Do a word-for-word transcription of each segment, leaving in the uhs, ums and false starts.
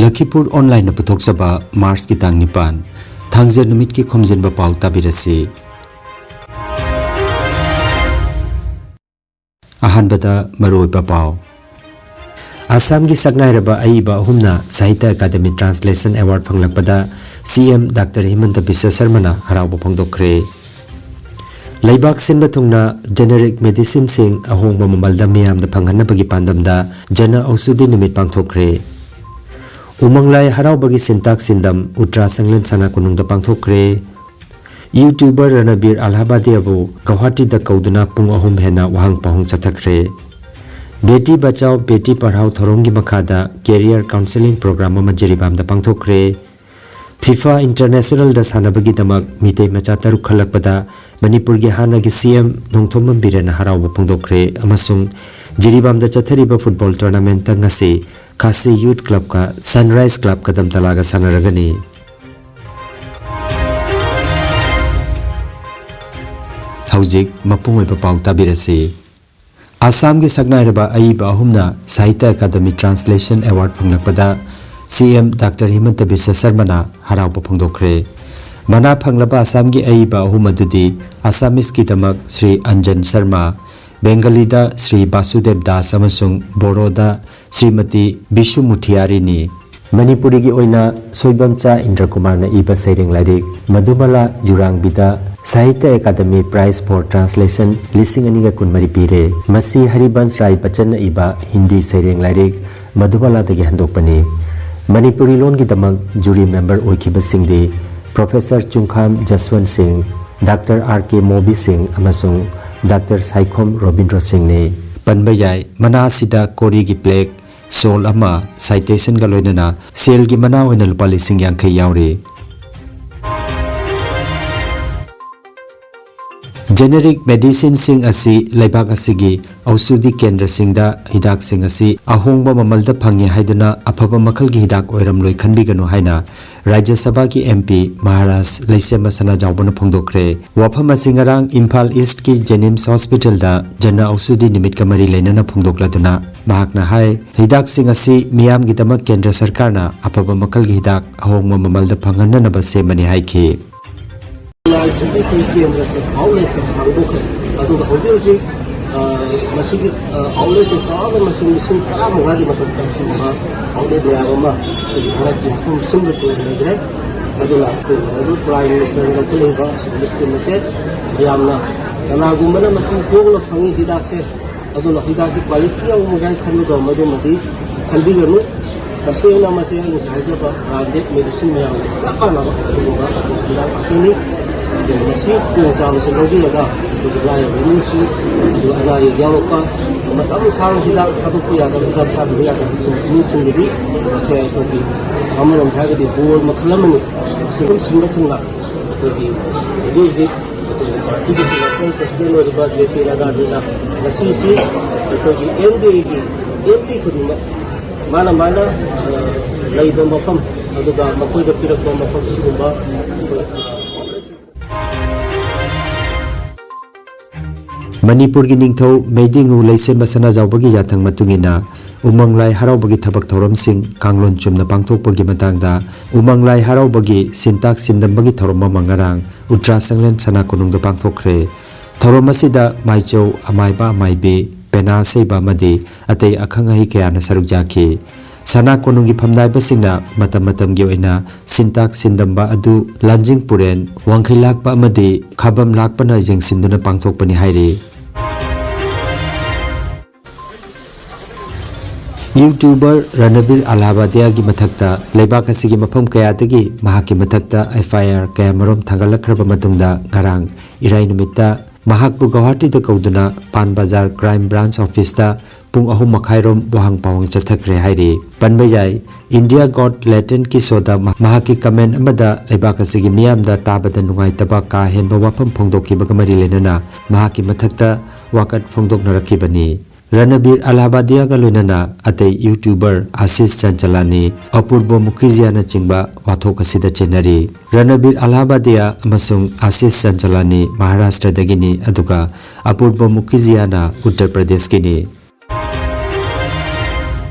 ꯂꯈꯤꯄꯨꯔ ꯑꯣꯟꯂꯥꯏꯟꯅ ꯄꯨꯊꯣꯛꯆꯕ ꯃꯥꯔꯆꯀꯤ ꯇꯥꯡ ꯅꯤꯄꯥꯟ, ꯊꯥꯡꯖ ꯅꯨꯃꯤꯠꯀꯤ ꯈꯣꯝꯖꯤꯟꯕ ꯄꯥꯎ ꯇꯥꯕꯤꯔꯁꯤ꯫ ꯑꯍꯥꯟꯕꯗ ꯃꯔꯨꯑꯣꯏꯕ ꯄꯥꯎ꯫ ꯑꯁꯥꯝꯒꯤ ꯁꯛꯅꯥꯏꯔꯕ ꯑꯏꯕ ꯑꯍꯨꯝꯅ ꯁꯥꯍꯤꯇ꯭ꯌ ꯑꯦꯀꯥꯗꯃꯤ ꯇ꯭ꯔꯥꯟꯁꯂꯦꯁꯟ ꯑꯦꯋꯥꯔꯗ ꯐꯪꯂꯛꯄꯗ ꯁꯤ ꯑꯦꯝ ꯗꯥꯛꯇꯔ ꯍꯤꯃꯟꯇ ꯕꯤꯁ꯭ꯋ ꯁꯔꯃꯅ ꯍꯔꯥꯎꯕ ꯐꯣꯡꯗꯣꯛꯈ꯭ꯔꯦ꯫ ꯂꯩꯕꯥꯛ ꯁꯤꯟꯕ ꯊꯨꯡꯅ ꯖꯦꯅꯦꯔꯤꯛ ꯃꯦꯗꯤꯁꯤꯟꯁꯤꯡ ꯑꯍꯣꯡꯕ ꯃꯃꯜꯗ ꯃꯤꯌꯥꯝꯗ ꯐꯪꯍꯟꯅꯕꯒꯤ ꯄꯥꯟꯗꯝꯗ ꯖꯅ ꯑꯧꯁꯨꯙꯤ ꯅꯨꯃꯤꯠ ꯄꯥꯡꯊꯣꯛꯈ꯭ꯔꯦ꯫ ꯎꯃꯪ ꯂꯥꯏ ꯍꯔꯥꯎꯕꯒꯤ ꯁꯤꯟꯇꯥꯛ ꯁꯤꯟꯗꯝ ꯎꯇ꯭ꯔꯥ ꯁꯪꯂꯦꯟ ꯁꯅꯥ ꯀꯣꯅꯨꯡꯗ ꯄꯥꯡꯊꯣꯛꯈ꯭ꯔꯦ꯫ ꯌꯨꯇ꯭ꯌꯨꯕꯔ ꯔꯅꯕꯤꯔ ꯑꯜꯍꯥꯕꯥꯗꯤ ꯑꯕꯨ ꯒꯧꯍꯥꯇꯤꯗ ꯀꯧꯗꯨꯅ ꯄꯨꯡ ꯑꯍꯨꯝ ꯍꯦꯟꯅ ꯋꯥꯍꯪ ꯄꯥꯎꯍꯪ ꯆꯠꯊꯈ꯭ꯔꯦ꯫ ꯕꯦꯇꯤ ꯕꯆꯥꯎ ꯕꯦꯇꯤ ꯄꯔꯍꯥꯎ ꯊꯧꯔꯝꯒꯤ ꯃꯈꯥꯗ ꯀꯦꯔꯤꯌꯔ ꯀꯥꯎꯟꯁꯦꯂꯤꯡ ꯄ꯭ꯔꯣꯒ꯭ꯔꯥꯝ ꯑꯃ ꯖꯤꯔꯤꯕꯥꯝꯗ ꯄꯥꯡꯊꯣꯛꯈ꯭ꯔꯦ꯫ ꯐꯤꯐꯥ ꯏꯟꯇꯔꯅꯦꯁꯅꯦꯜꯗ ꯁꯥꯟꯅꯕꯒꯤꯗꯃꯛ ꯃꯤꯇꯩ ꯃꯆꯥ ꯇꯔꯨꯛ ꯈꯜꯂꯛꯄꯗ ꯃꯅꯤꯄꯨꯔꯒꯤ ꯍꯥꯟꯅꯒꯤ ꯁꯤ ꯑꯦꯝ ꯅꯣꯡꯊꯣꯝꯕꯝ ꯕꯤꯔꯦꯟꯅ ꯍꯔꯥꯎꯕ ꯐꯣꯡꯗꯣꯛꯈ꯭ꯔꯦ ꯑꯃꯁꯨꯡ ꯖꯤꯔꯤꯕꯥꯝꯗ ꯆꯠꯊꯔꯤꯕ ꯐꯨꯠꯕꯣꯜ ꯇꯣꯔꯅꯥꯃꯦꯟꯠꯇ ꯉꯁꯤ ꯈꯥꯁꯤ ꯌꯨꯠ ꯀ꯭ꯂꯕꯀ ꯁꯟꯔꯥꯏꯖ ꯀ꯭ꯂꯕ ꯀꯗꯝꯇꯂꯥꯒ ꯁꯥꯟꯅꯔꯒꯅꯤ꯫ ꯍꯧꯖꯤꯛ ꯃꯄꯨꯡ ꯑꯣꯏꯕ ꯄꯥꯎ ꯇꯥꯕꯤꯔꯁꯤ꯫ ꯑꯁꯥꯝꯒꯤ ꯁꯛꯅꯥꯏꯔꯕ ꯑꯏꯕ ꯑꯍꯨꯝꯅ ꯁꯥꯍꯤꯇ꯭ꯌ ꯑꯦꯀꯥꯗꯃꯤ ꯇ꯭ꯔꯥꯟꯁꯂꯦꯁꯟ ꯑꯦꯋꯥꯔꯗ ꯐꯪꯂꯛꯄꯗ ꯁꯤ ꯑꯦꯝ ꯗꯥꯛꯇꯔ ꯍꯤꯃꯟꯇ ꯕꯤꯁ꯭ꯋ ꯁꯔꯃꯅ ꯍꯔꯥꯎꯕ ꯐꯣꯡꯗꯣꯛꯈ꯭ꯔꯦ꯫ ꯃꯅꯥ ꯐꯪꯂꯕ ꯑꯁꯥꯝꯒꯤ ꯑꯏꯕ ꯑꯍꯨꯝ ꯑꯗꯨꯗꯤ ꯑꯁꯥꯃꯤꯁꯀꯤꯗꯃꯛ ꯁ꯭ꯔꯤ ꯑꯟꯖꯟ ꯁꯔꯃ, ꯕꯦꯡꯒꯂꯤꯗ ꯁ꯭ꯔꯤ ꯕꯥꯁꯨꯗꯦꯕ ꯗꯥꯁ ꯑꯃꯁꯨꯡ ꯕꯣꯔꯣꯗ ꯁ꯭ꯔꯤꯃꯇꯤ ꯕꯤꯁꯨ ꯃꯨꯊꯤꯌꯥꯔꯤꯅꯤ꯫ ꯃꯅꯤꯄꯨꯔꯤꯒꯤ ꯑꯣꯏꯅ ꯁꯣꯏꯕꯝꯆꯥ ꯏꯟꯗ꯭ꯔꯀꯨꯃꯥꯔꯅ ꯏꯕ ꯁꯩꯔꯦꯡ ꯂꯥꯏꯔꯤꯛ ꯃꯙꯨꯃꯂꯥ ꯌꯨꯔꯥꯡꯕꯤꯗ ꯁꯥꯍꯤꯇ꯭ꯌ ꯑꯦꯀꯥꯗꯃꯤ ꯄ꯭ꯔꯥꯏꯖ ꯐꯣꯔ ꯇ꯭ꯔꯥꯟꯁꯂꯦꯁꯟ ꯂꯤꯁꯤꯡ ꯑꯅꯤꯒ ꯀꯨꯟꯃꯔꯤ ꯄꯤꯔꯦ꯫ ꯃꯁꯤ ꯍꯔꯤꯕꯟꯁ ꯔꯥꯏ ꯕꯆꯟꯅ ꯏꯕ ꯍꯤꯟꯗꯤ ꯁꯩꯔꯦꯡ ꯂꯥꯏꯔꯤꯛ ꯃꯙꯨꯃꯂꯥꯗꯒꯤ ꯍꯟꯗꯣꯛꯄꯅꯤ꯫ ꯃꯅꯤꯄꯨꯔꯤ ꯂꯣꯟꯒꯤꯗꯃꯛ ꯖꯨꯔꯤ ꯃꯦꯝꯕꯔ ꯑꯣꯏꯈꯤꯕꯁꯤꯡꯗꯤ ꯄ꯭ꯔꯣꯐꯦꯁꯔ ꯆꯨꯡꯈꯥꯝ ꯖꯁꯋꯟꯠ ꯁꯤꯡ, ꯗꯥꯛꯇꯔ ꯑꯥꯔ ꯀꯦ ꯃꯣꯕꯤ ꯁꯤꯡ ꯑꯃꯁꯨꯡ ꯗꯥꯛꯇꯔ ꯁꯥꯏꯈꯣꯝ ꯔꯣꯕꯤꯟꯗ꯭ꯔꯣ ꯁꯤꯡꯅꯤ꯫ ꯄꯟꯕ ꯌꯥꯏ, ꯃꯅꯥ ꯑꯁꯤꯗ ꯀꯣꯔꯤꯒꯤ ꯄ꯭ꯂꯦꯛ, ꯁꯣꯜ ꯑꯃ, ꯁꯥꯏꯇꯦꯁꯟꯒ ꯂꯣꯏꯅꯅ ꯁꯦꯜꯒꯤ ꯃꯅꯥ ꯑꯣꯏꯅ ꯂꯨꯄꯥ ꯂꯤꯁꯤꯡ ꯌꯥꯡꯈꯩ ꯌꯥꯎꯔꯤ꯫ Generic medicineꯁꯤꯡ ꯑꯁꯤ ꯂꯩꯕꯥꯛ ꯑꯁꯤꯒꯤ ঔꯁꯨꯗꯤ ꯀꯦꯟꯗ꯭ꯔꯁꯤꯡꯗ ꯍꯤꯗꯥꯛꯁꯤꯡ ꯑꯁꯤ ꯑꯍꯣꯡꯕ ꯃꯃꯜꯗ ꯐꯪꯉꯤ ꯍꯥꯏꯗꯨꯅ ꯑꯐꯕ ꯃꯈꯜꯒꯤ ꯍꯤꯗꯥꯛ ꯑꯣꯏꯔꯝꯂꯣꯏ ꯈꯟꯕꯤꯒꯅꯨ ꯍꯥꯏꯅ ꯔꯥꯖ꯭ꯌ ꯁꯚꯥꯒꯤ MP ꯃꯍꯥꯔꯥꯖ ꯂꯩꯁꯦꯝꯕ ꯁꯅꯥꯖꯥꯎꯕꯅ ꯐꯣꯡꯗꯣꯛꯈ꯭ꯔꯦ꯫ ꯋꯥꯐꯝ ꯑꯁꯤ ꯉꯔꯥꯡ ꯏꯝꯐꯥꯜ ꯏꯁ꯭ꯠꯀꯤ JNIMS ꯍꯣꯁꯄꯤꯇꯥꯜꯗ ꯖꯟ ꯑꯧꯁꯨꯗꯤ ꯅꯨꯃꯤꯠꯀ ꯃꯔꯤ ꯂꯩꯅꯅ ꯐꯣꯡꯗꯣꯛꯂꯗꯨꯅ ꯃꯍꯥꯛꯅ ꯍꯥꯏ, ꯍꯤꯗꯥꯛꯁꯤꯡ ꯑꯁꯤ ꯃꯤꯌꯥꯝꯒꯤꯗꯃꯛ ꯀꯦꯟꯗ꯭ꯔ ꯁꯔꯀꯥꯔꯅ ꯑꯐꯕ ꯃꯈꯜꯒꯤ ꯍꯤꯗꯥꯛ ꯑꯍꯣꯡꯕ ꯃꯃꯜꯗ ꯐꯪꯍꯟꯅꯅꯕ ꯁꯦꯝꯕꯅꯤ ꯍꯥꯏꯈꯤ꯫ ꯈꯨꯟꯅꯥꯏꯁꯤꯒꯤ ꯑꯩꯈꯣꯏ ꯀꯦꯟꯗ꯭ꯔꯁꯦ, ꯑꯥꯎꯠꯂꯦꯠꯁꯦ ꯍꯥꯡꯗꯣꯛꯈ꯭ꯔꯦ꯫ ꯑꯗꯨꯒ ꯍꯧꯖꯤꯛ ꯍꯧꯖꯤꯛ, ꯑ, ꯃꯁꯤꯒꯤ, ꯑ, ꯑꯥꯎꯠꯂꯦꯠꯁꯦ ꯆꯥꯎꯅ ꯃꯁꯤꯡ ꯂꯤꯁꯤꯡ ꯇꯔꯥꯃꯉꯥꯒꯤ ꯃꯊꯛꯇ ꯑꯁꯤꯒꯨꯝꯕ ꯑꯥꯎꯠꯂꯦꯠ ꯃꯌꯥꯝ ꯑꯃ ꯑꯩꯈꯣꯏꯒꯤ ꯚꯥꯔꯠꯀꯤ ꯃꯐꯝ ꯁꯤꯟꯕ ꯊꯨꯡꯅ ꯂꯩꯈ꯭ꯔꯦ꯫ ꯑꯗꯨꯅ ꯑꯩꯈꯣꯏ Honourable Prime Ministerꯅ ꯂꯧꯈꯠꯂꯤꯕ ꯑꯁꯤꯒꯨꯝꯕ scheme ꯑꯁꯦ ꯃꯌꯥꯝꯅ, ꯀꯅꯥꯒꯨꯝꯕꯅ ꯃꯁꯤ ꯍꯣꯡꯅ ꯐꯪꯉꯤ ꯍꯤꯗꯥꯛꯁꯦ, ꯑꯗꯨꯅ ꯍꯤꯗꯥꯛꯁꯤ quality ꯌꯥꯎꯕ ꯍꯥꯏꯅ ꯈꯟꯕꯗꯣ, ꯃꯗꯨꯃꯗꯤ ꯈꯟꯕꯤꯒꯅꯨ꯫ ꯇꯁꯦꯡꯅ ꯃꯁꯤ ꯑꯩ ꯉꯁꯥꯏ ꯍꯥꯏꯖꯕ branded medicine ꯃꯌꯥꯝꯒ ꯆꯞ ꯃꯥꯟꯅꯕ ꯑꯗꯨꯒꯨꯝꯕ ꯍꯤꯗꯥꯛ ꯉꯥꯛꯇꯅꯤ꯫ ꯑꯗꯨꯅ ꯃꯁꯤ ꯈꯨꯗꯣꯡꯆꯥꯕꯁꯤ ꯂꯧꯕꯤꯔꯒ ꯑꯩꯈꯣꯏꯒꯤ ꯂꯥꯏꯔꯕ ꯏꯃꯨꯡꯁꯤꯡ, ꯑꯗꯨꯒ ꯑꯅꯥ ꯑꯌꯦꯛ ꯌꯥꯎꯔꯛꯄ, ꯃꯇꯝ ꯁꯥꯡꯅ ꯍꯤꯗꯥꯛ ꯊꯥꯗꯣꯛꯄ ꯌꯥꯗꯕ, ꯍꯤꯗꯥꯛ ꯆꯥꯗꯕ ꯌꯥꯗꯕ ꯏꯃꯨꯡꯁꯤꯡꯒꯤꯗꯤ ꯃꯁꯤ ꯑꯩꯈꯣꯏꯒꯤ ꯑꯃꯔꯣꯝꯗ ꯍꯥꯏꯔꯒꯗꯤ ꯕꯣꯔ ꯃꯈꯜ ꯑꯃꯅꯤ꯫ ꯃꯁꯤ ꯑꯗꯨꯝ ꯁꯤꯟꯕ ꯊꯨꯡꯅ ꯑꯩꯈꯣꯏꯒꯤ ꯍꯧꯖꯤꯛ ꯍꯧꯖꯤꯛ ꯑꯩꯈꯣꯏꯒꯤ ꯄꯥꯔꯇꯤꯒꯤ ꯅꯦꯁꯅꯦꯜ ꯄ꯭ꯔꯁꯤꯗꯦꯟ ꯑꯣꯏꯔꯤꯕ ꯖꯦ ꯄꯤ ꯅꯗ꯭ꯗꯥꯖꯤꯅ ꯉꯁꯤꯁꯤ ꯑꯩꯈꯣꯏꯒꯤ NDAꯒꯤ MP ꯈꯨꯗꯤꯡꯃꯛ ꯃꯥꯅ ꯃꯥꯅ, ꯑ, ꯂꯩꯕ ꯃꯐꯝ, ꯑꯗꯨꯒ ꯃꯈꯣꯏꯗ ꯄꯤꯔꯛꯄ ꯃꯐꯝ ꯁꯤꯒꯨꯝꯕ ꯑꯩꯈꯣꯏ, ꯑ, ꯃꯅꯤꯄꯨꯔꯒꯤ ꯅꯤꯡꯊꯧ ꯃꯩꯗꯤꯉꯨ ꯂꯩꯁꯦꯝꯕ ꯁꯅꯥꯖꯥꯎꯕꯒꯤ ꯌꯥꯊꯪ ꯃꯇꯨꯡ ꯏꯟꯅ ꯎꯃꯪ ꯂꯥꯏ ꯍꯔꯥꯎꯕꯒꯤ ꯊꯕꯛ ꯊꯧꯔꯝꯁꯤꯡ ꯀꯥꯡꯂꯣꯟ ꯆꯨꯝꯅ ꯄꯥꯡꯊꯣꯛꯄꯒꯤ ꯃꯇꯥꯡꯗ ꯎꯃꯪ ꯂꯥꯏ ꯍꯔꯥꯎꯕꯒꯤ ꯁꯤꯟꯇꯥꯛ ꯁꯤꯟꯗꯝꯕꯒꯤ ꯊꯧꯔꯝ ꯑꯃ ꯉꯔꯥꯡ ꯎꯇ꯭ꯔꯥ ꯁꯪꯂꯦꯟ ꯁꯅꯥ ꯀꯣꯅꯨꯡꯗ ꯄꯥꯡꯊꯣꯛꯈ꯭ꯔꯦ꯫ ꯊꯧꯔꯝ ꯑꯁꯤꯗ ꯃꯥꯏꯆꯧ, ꯑꯃꯥꯏꯕ ꯑꯃꯥꯏꯕꯤ, ꯄꯦꯅꯥ ꯑꯁꯩꯕ ꯑꯃꯗꯤ ꯑꯇꯩ ꯑꯈꯪ ꯑꯍꯩ ꯀꯌꯥꯅ ꯁꯔꯨꯛ ꯌꯥꯈꯤ꯫ ꯁꯅꯥ ꯀꯣꯅꯨꯡꯒꯤ ꯐꯝꯅꯥꯏꯕꯁꯤꯡꯅ ꯃꯇꯝ ꯃꯇꯝꯒꯤ ꯑꯣꯏꯅ ꯁꯤꯟꯇꯥꯛ ꯁꯤꯟꯗꯝꯕ ꯑꯗꯨ ꯂꯥꯟꯖꯤꯡ ꯄꯨꯔꯦꯟ, ꯋꯥꯡꯈꯩ ꯂꯥꯛꯄ ꯑꯃꯗꯤ ꯈꯥꯕꯝ ꯂꯥꯛꯄꯅ ꯌꯦꯡꯁꯤꯟꯗꯨꯅ ꯄꯥꯡꯊꯣꯛꯄꯅꯤ ꯍꯥꯏꯔꯤ꯫ YouTuber ꯔꯅꯕꯤꯔ ꯑꯂꯥꯕꯥꯗꯤꯌꯥꯒꯤ ꯃꯊꯛꯇ ꯂꯩꯕꯥꯛ ꯑꯁꯤꯒꯤ ꯃꯐꯝ ꯀꯌꯥꯗꯒꯤ ꯃꯍꯥꯛꯀꯤ ꯃꯊꯛꯇ FIR ꯀꯌꯥꯃꯔꯨꯝ ꯊꯥꯡꯒꯠꯂꯛꯈ꯭ꯔꯕ ꯃꯇꯨꯡꯗ ꯉꯔꯥꯡ ꯏꯔꯥꯏ ꯅꯨꯃꯤꯠꯇ ꯃꯍꯥꯛꯄꯨ ꯒꯧꯍꯥꯇꯤꯗ ꯀꯧꯗꯨꯅ ꯄꯥꯟ ꯕꯖꯥꯔ Crime Branch Officeꯇ ꯄꯨꯡ ꯑꯍꯨꯝ ꯃꯈꯥꯏꯔꯣꯝ ꯋꯥꯍꯪ ꯄꯥꯎꯍꯪ ꯆꯠꯊꯈ꯭ꯔꯦ ꯍꯥꯏꯔꯤ꯫ ꯄꯟꯕ ꯌꯥꯏ, India Got Talentꯀꯤ showꯗ ꯃꯍ-, ꯃꯍꯥꯛꯀꯤ comment ꯑꯃꯗ ꯂꯩꯕꯥꯛ ꯑꯁꯤꯒꯤ ꯃꯤꯌꯥꯝꯗ ꯇꯥꯕꯗ ꯅꯨꯡꯉꯥꯏꯇꯕ ꯀꯥ ꯍꯦꯟꯕ ꯋꯥꯐꯝ ꯐꯣꯡꯗꯣꯛꯈꯤꯕꯒ ꯃꯔꯤ ꯂꯩꯅꯅ ꯃꯍꯥꯛꯀꯤ ꯃꯊꯛꯇ ꯋꯥꯀꯠ ꯐꯣꯡꯗꯣꯛꯅꯔꯛꯈꯤꯕꯅꯤ꯫ ꯔꯅꯕꯤꯔ ꯑꯂꯥꯍꯕꯥꯗꯤꯌꯥꯒ ꯂꯣꯏꯅꯅ ꯑꯇꯩ YouTuber ꯑꯥꯁꯤꯁ ꯆꯟꯆꯂꯥꯅꯤ, ꯑꯄꯨꯔꯕ ꯃꯨꯈꯤꯖꯤꯌꯥꯅꯆꯤꯡꯕ ꯋꯥꯊꯣꯛ ꯑꯁꯤꯗ ꯆꯦꯟꯅꯔꯤ꯫ ꯔꯅꯕꯤꯔ ꯑꯂꯥꯍꯕꯥꯗꯤꯌꯥ ꯑꯃꯁꯨꯡ ꯑꯥꯁꯤꯁ ꯆꯟꯆꯂꯥꯅꯤ ꯃꯍꯥꯔꯥꯁꯇ꯭ꯔꯗꯒꯤꯅꯤ, ꯑꯗꯨꯒ ꯑꯄꯨꯔꯕ ꯃꯨꯈꯤꯖꯤꯌꯥꯅ ꯎꯠꯇꯔ ꯄ꯭ꯔꯗꯦꯁꯀꯤꯅꯤ꯫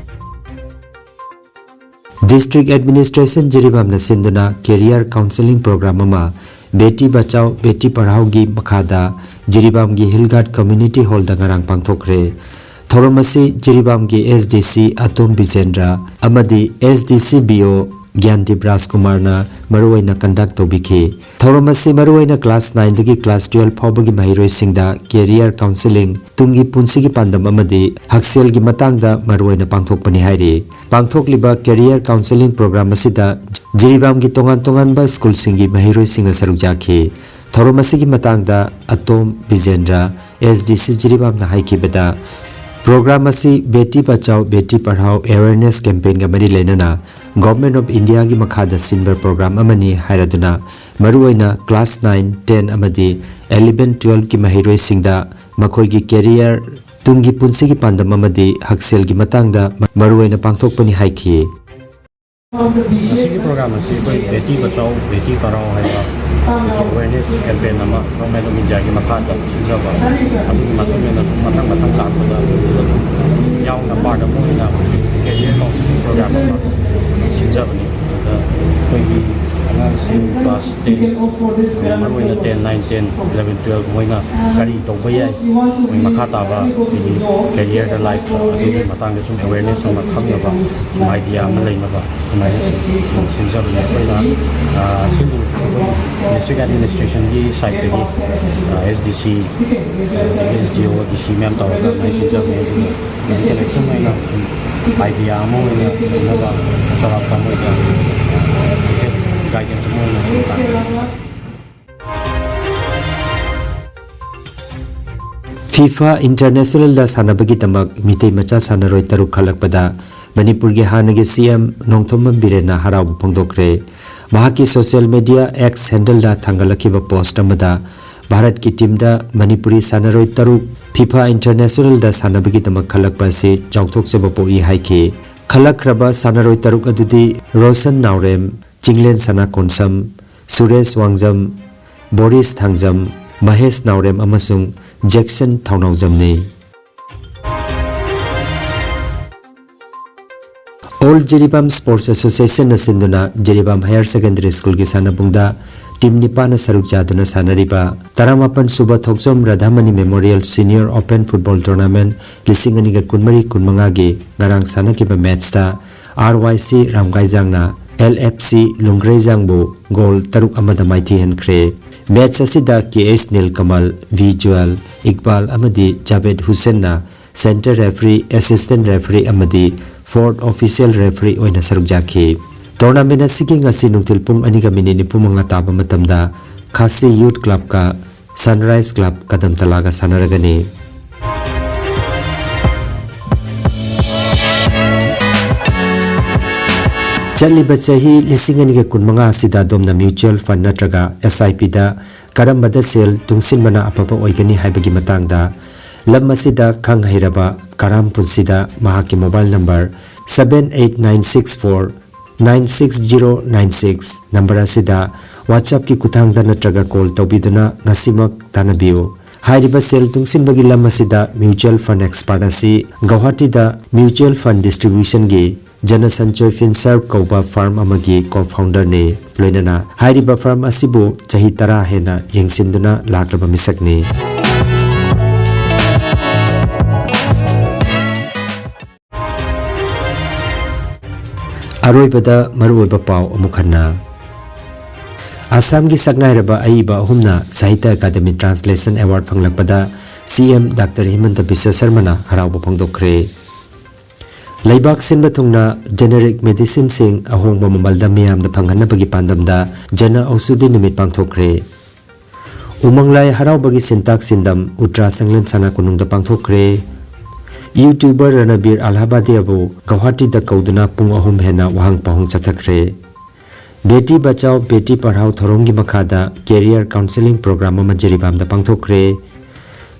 District Administration ꯖꯤꯔꯤꯕꯥꯝꯅ ꯁꯤꯟꯗꯨꯅ Career Counselling Program ꯑꯃ ꯕꯦꯇꯤ ꯕꯆꯥꯎ ꯕꯦꯇꯤ ꯄꯔꯍꯥꯎꯒꯤ ꯃꯈꯥꯗ ꯖꯤꯔꯤꯕꯥꯝꯒꯤ Hill Guard Community Hallꯗ ꯉꯔꯥꯡ ꯄꯥꯡꯊꯣꯛꯈ꯭ꯔꯦ꯫ ꯊꯧꯔꯝ ꯑꯁꯤ ꯖꯤꯔꯤꯕꯥꯝꯒꯤ SDC ꯑꯇꯣꯝ ꯕꯤꯖꯦꯟꯗ꯭ꯔ ꯑꯃꯗꯤ SDC BO ꯒ꯭ꯌꯥꯟꯗꯤꯞ ꯔꯥꯖꯀꯨꯃꯥꯔꯅ ꯃꯔꯨꯑꯣꯏꯅ conduct ꯇꯧꯕꯤꯈꯤ꯫ ꯊꯧꯔꯝ ꯑꯁꯤ ꯃꯔꯨꯑꯣꯏꯅ class nineꯗꯒꯤ class twelve ꯐꯥꯎꯕꯒꯤ ꯃꯍꯩꯔꯣꯏꯁꯤꯡꯗ career counselling, ꯇꯨꯡꯒꯤ ꯄꯨꯟꯁꯤꯒꯤ ꯄꯥꯟꯗꯝ ꯑꯃꯗꯤ ꯍꯛꯁꯦꯜꯒꯤ ꯃꯇꯥꯡꯗ ꯃꯔꯨꯑꯣꯏꯅ ꯄꯥꯡꯊꯣꯛꯄꯅꯤ ꯍꯥꯏꯔꯤ꯫ ꯄꯥꯡꯊꯣꯛꯂꯤꯕ career counselling program ꯑꯁꯤꯗ ꯖꯤꯔꯤꯕꯥꯝꯒꯤ ꯇꯣꯉꯥꯟ ꯇꯣꯉꯥꯟꯕ ꯁ꯭ꯀꯨꯜꯁꯤꯡꯒꯤ ꯃꯍꯩꯔꯣꯏꯁꯤꯡꯅ ꯁꯔꯨꯛ ꯌꯥꯈꯤ꯫ ꯊꯧꯔꯝ ꯑꯁꯤꯒꯤ ꯃꯇꯥꯡꯗ ꯑꯇꯣꯝ ꯕꯤꯖꯦꯟꯗ꯭ꯔ, SDC ꯖꯤꯔꯤꯕꯥꯝꯅ ꯍꯥꯏꯈꯤꯕꯗ, program ꯑꯁꯤ ꯕꯦꯇꯤ ꯕꯆꯥꯎ ꯕꯦꯇꯤ ꯄꯔꯍꯥꯎ awareness campaignꯒ ꯃꯔꯤ ꯂꯩꯅꯅ Government of Indiaꯒꯤ ꯃꯈꯥꯗ ꯁꯤꯟꯕ program ꯑꯃꯅꯤ ꯍꯥꯏꯔꯗꯨꯅ, ꯃꯔꯨꯑꯣꯏꯅ class nine, ten ꯑꯃꯗꯤ eleven, twelveꯀꯤ ꯃꯍꯩꯔꯣꯏꯁꯤꯡꯗ ꯃꯈꯣꯏꯒꯤ career, ꯇꯨꯡꯒꯤ ꯄꯨꯟꯁꯤꯒꯤ ꯄꯥꯟꯗꯝ ꯑꯃꯗꯤ ꯍꯛꯁꯦꯜꯒꯤ ꯃꯇꯥꯡꯗ ꯃꯔꯨꯑꯣꯏꯅ ꯄꯥꯡꯊꯣꯛꯄꯅꯤ ꯍꯥꯏꯈꯤ꯫ ꯃꯁꯤꯒꯤ program ꯑꯁꯤ ꯑꯩꯈꯣꯏ ꯕꯦꯇꯤ ꯕꯆꯥꯎ ꯕꯦꯇꯤ ꯄꯔꯥꯎ ꯍꯥꯏꯕ ꯑꯩꯈꯣꯏꯒꯤ awareness campaign ꯑꯃ Government of Indiaꯒꯤ ꯃꯈꯥꯗ ꯁꯤꯟꯖꯕ, ꯑꯗꯨꯒꯤ ꯃꯇꯨꯡ ꯏꯟꯅ ꯑꯗꯨꯝ ꯃꯊꯪ ꯃꯊꯪ ꯂꯥꯛꯄꯗ ꯑꯗꯨꯗ ꯑꯗꯨꯝ ꯌꯥꯎꯅ part ꯑꯃ ꯑꯣꯏꯅ ꯑꯩꯈꯣꯏꯒꯤ career counselling program ꯑꯃ ꯁꯤꯟꯖꯕꯅꯤ꯫ ꯑꯗꯨꯗ ꯑꯩꯈꯣꯏꯒꯤ ꯑꯉꯥꯡꯁꯤꯡ class ten, ꯃꯔꯨꯑꯣꯏꯅ ten, nine, ten, eleven, twelve ꯃꯣꯏꯅ ꯀꯔꯤ ꯇꯧꯕ ꯌꯥꯏ, ꯃꯣꯏ ꯃꯈꯥ ꯇꯥꯕ ꯑꯩꯈꯣꯏꯒꯤ careerꯗ, lifeꯇ ꯑꯗꯨꯒꯤ ꯃꯇꯥꯡꯗ ꯁꯨꯝ awareness ꯑꯃ ꯈꯪꯅꯕ, ꯁꯨꯝ idea ꯑꯃ ꯂꯩꯅꯕ ꯑꯗꯨꯃꯥꯏꯅ ꯁꯨꯝ ꯁꯤꯟꯖꯕꯅꯤ꯫ ꯑꯩꯈꯣꯏꯅ, ꯑ, ꯁꯤꯒꯤ ꯑꯩꯈꯣꯏ district administrationꯒꯤ sideꯇꯒꯤ, ꯑ, SDC, ꯑ, SDO, DC ꯃꯌꯥꯝ ꯇꯧꯔꯒ ꯑꯗꯨꯃꯥꯏꯅ ꯁꯤꯟꯖꯕꯅꯤ꯫ ꯑꯗꯨꯅ collection ꯑꯣꯏꯅ idea ꯑꯃ ꯑꯣꯏꯅ ꯂꯩꯅꯕ, ꯆꯥꯎꯔꯥꯛꯄ ꯑꯃ ꯑꯣꯏꯅ guidance ꯑꯃ ꯑꯣꯏꯅ ꯁꯨꯝ ꯇꯥꯛꯄꯤꯕ꯫ ꯐꯤꯐꯥ ꯏꯟꯇꯔꯅꯦꯁꯅꯦꯜꯗ ꯁꯥꯟꯅꯕꯒꯤꯗꯃꯛ ꯃꯤꯇꯩ ꯃꯆꯥ ꯁꯥꯟꯅꯔꯣꯏ ꯇꯔꯨꯛ ꯈꯜꯂꯛꯄꯗ ꯃꯅꯤꯄꯨꯔꯒꯤ ꯍꯥꯟꯅꯒꯤ ꯁꯤ ꯑꯦꯝ ꯅꯣꯡꯊꯣꯝꯕꯝ ꯕꯤꯔꯦꯟꯅ ꯍꯔꯥꯎꯕ ꯐꯣꯡꯗꯣꯛꯈ꯭ꯔꯦ꯫ ꯃꯍꯥꯛꯀꯤ ꯁꯣꯁꯤꯌꯦꯜ ꯃꯤꯗꯤꯌꯥ ꯑꯦꯛꯁ ꯍꯦꯟꯗꯜꯗ ꯊꯥꯡꯒꯠꯂꯛꯈꯤꯕ ꯄꯣꯁ꯭ꯠ ꯑꯃꯗ ꯚꯥꯔꯠꯀꯤ ꯇꯤꯝꯗ ꯃꯅꯤꯄꯨꯔꯤ ꯁꯥꯟꯅꯔꯣꯏ ꯇꯔꯨꯛ ꯐꯤꯐꯥ ꯏꯟꯇꯔꯅꯦꯁꯅꯦꯜꯗ ꯁꯥꯟꯅꯕꯒꯤꯗꯃꯛ ꯈꯜꯂꯛꯄ ꯑꯁꯤ ꯆꯥꯎꯊꯣꯛꯆꯕ ꯄꯣꯛꯏ ꯍꯥꯏꯈꯤ꯫ ꯈꯜꯂꯛꯈ꯭ꯔꯕ ꯁꯥꯟꯅꯔꯣꯏ ꯇꯔꯨꯛ ꯑꯗꯨꯗꯤ ꯔꯣꯁꯟ ꯅꯥꯎꯔꯦꯝ, ꯆꯤꯡꯂꯦꯟ ꯁꯅꯥꯀꯣꯟꯁꯝ, ꯁꯨꯔꯦꯁ ꯋꯥꯡꯖꯝ, ꯕꯣꯔꯤꯁ ꯊꯥꯡꯖꯝ, ꯃꯍꯦꯁ ꯅꯥꯎꯔꯦꯝ ꯑꯃꯁꯨꯡ ꯖꯦꯛꯁꯟ ꯊꯧꯅꯥꯎꯖꯝꯅꯤ꯫ ꯑꯣꯜ ꯖꯤꯔꯤꯕꯥꯝ ꯁ꯭ꯄꯣꯔꯠꯁ ꯑꯦꯁꯣꯁꯤꯌꯦꯁꯟꯅ ꯁꯤꯟꯗꯨꯅ ꯖꯤꯔꯤꯕꯥꯝ ꯍꯥꯌꯔ ꯁꯦꯀꯦꯟꯗꯔꯤ ꯁ꯭ꯀꯨꯜꯒꯤ ꯁꯥꯟꯅꯕꯨꯡꯗ ꯇꯤꯝ ꯅꯤꯄꯥꯟꯅ ꯁꯔꯨꯛ ꯌꯥꯗꯨꯅ ꯁꯥꯟꯅꯔꯤꯕ ꯇꯔꯥꯃꯥꯄꯟ ꯁꯨꯕ Thokchom Radhamani memorial senior open football tournament ꯂꯤꯁꯤꯡ ꯑꯅꯤꯒ ꯀꯨꯟꯃꯔꯤ ꯀꯨꯟꯃꯉꯥꯒꯤ ꯉꯔꯥꯡ ꯁꯥꯟꯅꯈꯤꯕ ꯃꯦꯠꯆꯇ ꯑꯥꯔ ꯋꯥꯏ ꯁꯤ ꯔꯥꯝꯒꯥꯏꯖꯥꯡꯅ ꯑꯦꯜ ꯑꯦꯐ ꯁꯤ ꯂꯨꯡꯒ꯭ꯔꯩꯖꯥꯡꯕꯨ ꯒꯣꯜ ꯇꯔꯨꯛ ꯑꯃꯗ ꯃꯥꯏꯊꯤꯍꯟꯈ꯭ꯔꯦ꯫ ꯃꯦꯠꯆ ꯑꯁꯤꯗ ꯀꯦ ꯑꯦꯁ ꯅꯤꯜꯀꯃꯜ, ꯚꯤ ꯖꯨꯋꯦꯜ, ꯏꯛꯕꯥꯜ ꯑꯃꯗꯤ Javed ꯍꯨꯁꯦꯟꯅ centre referee, assistant referee ꯑꯃꯗꯤ ꯐꯣꯔꯊ ꯑꯣꯐꯤꯁꯤꯌꯦꯜ ꯔꯦꯐ꯭ꯔꯤ ꯑꯣꯏꯅ ꯁꯔꯨꯛ ꯌꯥꯈꯤ꯫ ꯇꯣꯔꯅꯥꯃꯦꯟꯠ ꯑꯁꯤꯒꯤ ꯉꯁꯤ ꯅꯨꯡꯊꯤꯜ ꯄꯨꯡ ꯑꯅꯤꯒ ꯃꯤꯅꯤꯠ ꯅꯤꯐꯨꯃꯉꯥ ꯇꯥꯕ ꯃꯇꯝꯗ ꯈꯥꯁꯤ ꯌꯨꯊ ꯀ꯭ꯂꯕꯀ ꯁꯟꯔꯥꯏꯖ ꯀ꯭ꯂꯕ ꯀꯗꯝꯇꯂꯥꯒ ꯁꯥꯟꯅꯔꯒꯅꯤ꯫ ꯆꯠꯂꯤꯕ ꯆꯍꯤ ꯂꯤꯁꯤꯡ ꯑꯅꯤꯒ ꯀꯨꯟꯃꯉꯥ ꯑꯁꯤꯗ ꯑꯗꯣꯝꯅ ꯃ꯭ꯌꯨꯆꯨꯋꯦꯜ ꯐꯟꯗ ꯅꯠꯇ꯭ꯔꯒ ꯑꯦꯁ ꯑꯥꯏ ꯄꯤꯗ ꯀꯔꯝꯕꯗ ꯁꯦꯜ ꯇꯨꯡꯁꯤꯟꯕꯅ ꯑꯐꯕ ꯑꯣꯏꯒꯅꯤ ꯍꯥꯏꯕꯒꯤ ꯃꯇꯥꯡꯗ ꯂꯝ ꯑꯁꯤꯗ ꯈꯪ ꯍꯩꯔꯕ ꯀꯔꯥꯝ ꯄꯨꯟꯁꯤꯗ ꯃꯍꯥꯛꯀꯤ mobile number seven eight nine six four nine six zero nine six number ꯑꯁꯤꯗ WhatsAppꯀꯤ ꯈꯨꯠꯊꯥꯡꯗ ꯅꯠꯇ꯭ꯔꯒ ꯀꯣꯜ ꯇꯧꯕꯤꯗꯨꯅ ꯉꯁꯤꯃꯛ ꯇꯥꯟꯅꯕꯤꯌꯨ꯫ ꯍꯥꯏꯔꯤꯕ ꯁꯦꯜ ꯇꯨꯡꯁꯤꯟꯕꯒꯤ ꯂꯝ ꯑꯁꯤꯗ ꯃ꯭ꯌꯨꯆꯨꯋꯦꯜ ꯐꯟꯗ ꯑꯦꯛꯁꯄꯔꯠ ꯑꯁꯤ ꯒꯧꯍꯥꯇꯤꯗ ꯃ꯭ꯌꯨꯆꯨꯋꯦꯜ ꯐꯟꯗ ꯗꯤꯁꯇ꯭ꯔꯤꯕ꯭ꯌꯨꯁꯟꯒꯤ ꯖꯅ ꯁꯟꯆꯣꯏ ꯐꯤꯟꯁꯔꯚ ꯀꯧꯕ ꯐꯥꯔꯝ ꯑꯃꯒꯤ ꯀꯣ ꯐꯥꯎꯟꯗꯔꯅꯤ꯫ ꯂꯣꯏꯅꯅ ꯍꯥꯏꯔꯤꯕ ꯐꯥꯔꯝ ꯑꯁꯤꯕꯨ ꯆꯍꯤ ꯇꯔꯥ ꯍꯦꯟꯅ ꯌꯦꯡꯁꯤꯟꯗꯨꯅ ꯂꯥꯛꯂꯕ ꯃꯤꯁꯛꯅꯤ꯫ ꯑꯔꯣꯏꯕꯗ ꯃꯔꯨꯑꯣꯏꯕ ꯄꯥꯎ ꯑꯃꯨꯛ ꯍꯟꯅ꯫ ꯑꯁꯥꯝꯒꯤ ꯁꯛꯅꯥꯏꯔꯕ ꯑꯏꯕ ꯑꯍꯨꯝꯅ ꯁꯥꯍꯤꯇ꯭ꯌ ꯑꯦꯀꯥꯗꯃꯤ ꯇ꯭ꯔꯥꯟꯁꯂꯦꯁꯟ ꯑꯦꯋꯥꯔꯗ ꯐꯪꯂꯛꯄꯗ ꯁꯤ ꯑꯦꯝ ꯗꯥꯛꯇꯔ ꯍꯤꯃꯟꯇ ꯕꯤꯁ꯭ꯋ ꯁꯔꯃꯅ ꯍꯔꯥꯎꯕ ꯐꯣꯡꯗꯣꯛꯈ꯭ꯔꯦ꯫ ꯂꯩꯕꯥꯛ ꯁꯤꯟꯕ ꯊꯨꯡꯅ ꯖꯦꯅꯦꯔꯤꯛ ꯃꯦꯗꯤꯁꯤꯟꯁꯤꯡ ꯑꯍꯣꯡꯕ ꯃꯃꯜꯗ ꯃꯤꯌꯥꯝꯗ ꯐꯪꯍꯟꯅꯕꯒꯤ ꯄꯥꯟꯗꯝꯗ ꯖꯅ ꯑꯧꯁꯨꯙꯤ ꯅꯨꯃꯤꯠ ꯄꯥꯡꯊꯣꯛꯈ꯭ꯔꯦ꯫ ꯎꯃꯪ ꯂꯥꯏ ꯍꯔꯥꯎꯕꯒꯤ ꯁꯤꯟꯇꯥꯛ ꯁꯤꯟꯗꯝ ꯎꯇ꯭ꯔꯥ ꯁꯪꯂꯦꯟ ꯁꯅꯥ ꯀꯣꯅꯨꯡꯗ ꯄꯥꯡꯊꯣꯛꯈ꯭ꯔꯦ꯫ YouTuber ꯔꯅꯕꯤꯔ ꯑꯜꯍꯥꯕꯥꯗꯤꯌꯥꯕꯨ ꯒꯧꯍꯥꯇꯤꯗ ꯀꯧꯗꯨꯅ ꯄꯨꯡ ꯑꯍꯨꯝ ꯍꯦꯟꯅ ꯋꯥꯍꯪ ꯄꯥꯎꯍꯪ ꯆꯠꯊꯈ꯭ꯔꯦ꯫ ꯕꯦꯇꯤ ꯕꯆꯥꯎ ꯕꯦꯇꯤ ꯄꯔꯍꯥꯎ ꯊꯧꯔꯝꯒꯤ ꯃꯈꯥꯗ career counselling program ꯑꯃ ꯖꯤꯔꯤꯕꯥꯝꯗ ꯄꯥꯡꯊꯣꯛꯈ꯭ꯔꯦ꯫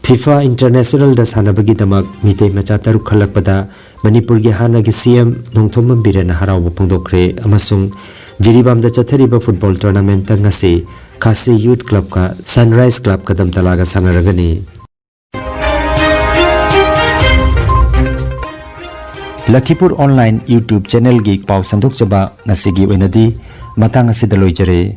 FIFA International ꯗ ꯁꯥꯟꯅꯕꯒꯤꯗꯃꯛ ꯃꯤꯇꯩ ꯃꯆꯥ ꯇꯔꯨꯛ ꯈꯜꯂꯛꯄꯗ ꯃꯅꯤꯄꯨꯔꯒꯤ ꯍꯥꯟꯅꯒꯤ CM ꯅꯣꯡꯊꯣꯝꯕꯝ ꯕꯤꯔꯦꯟꯅ ꯍꯔꯥꯎꯕ ꯐꯣꯡꯗꯣꯛꯈ꯭ꯔꯦ ꯑꯃꯁꯨꯡ ꯖꯤꯔꯤꯕꯥꯝꯗ ꯆꯠꯊꯔꯤꯕ football tournament ꯇ ꯉꯁꯤ ꯈꯥꯁꯤ Youth Club ꯀ Sunrise Club ꯀꯗꯝꯇꯂꯥꯒ ꯁꯥꯟꯅꯔꯒꯅꯤ꯫ ꯂꯈꯤꯄꯨꯔ online YouTube channel ꯒꯤ ꯄꯥꯎ ꯁꯟꯗꯣꯛꯆꯕ ꯉꯁꯤꯒꯤ ꯑꯣꯏꯅꯗꯤ ꯃꯇꯥꯡ ꯑꯁꯤꯗ ꯂꯣꯏꯖꯔꯦ꯫